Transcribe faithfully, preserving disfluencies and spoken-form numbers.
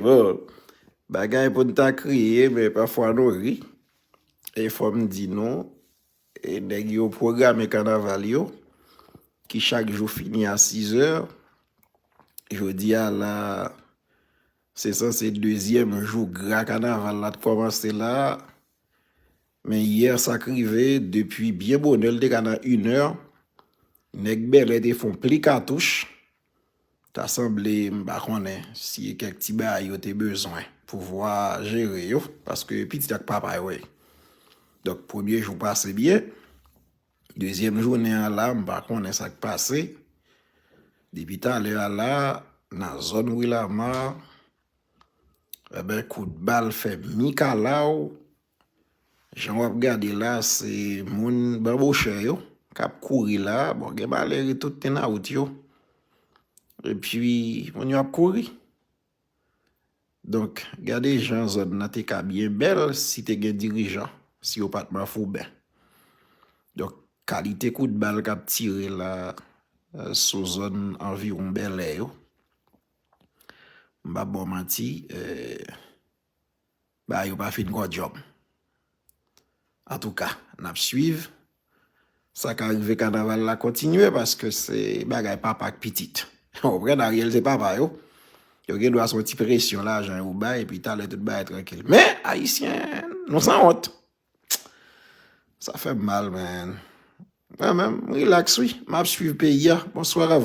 Bon, bagay pou n ta kriye, men pafwa nou ri. E fò m di nou, e nèg yo pwograme kanaval yo, ki chak jou fini a sizè. Jodi a la, se sanse dezyèm jou gra kanaval la t kòmanse la. Men yè sa k rive, depi byen bonè, l te ka nan inè. Nèg bèlè te fon pli katouch. Ta sanble, m pa konnen si e kèk ti bagay yo te bezwen pouvwa jere yo, paske pitit ak papa yo ye. Donk, premye jou pase byen. Dezyèm jounen an la, m pa konnen sa k pase. Depi talè a la, nan zòn Wilama, enben, kout bal fè mikalaw. Jan w ap gade la, se moun banbochè yo k ap kouri la. Bon, gen malere tout ten awout yo. Epi, moun yo ap kouri. Donk, gade jan zòn nan te ka byen bèl si te gen dirijan, si yo pa t manfouben. Donk, kalite kout bal k ap tire la, eh, sou zòn anviwon Bèlè yo, m p ap ba w manti, eh, bagay yo pa fin gòdjòm. Antouka, n ap swiv. Sa ka rive kanaval la kontinye paske se bagay papa ak pitit. Ou konprann, Ariel se papa yo. Yo gen dwa se yon ti presyon lajan yo bay, epi talè tout bagay trankil. Men, Ayisyen, nou sanwont. Sa fè m mal, man. Mwen menm, m rilaks, wi. M ap swiv peyi a. Bonswa a vous.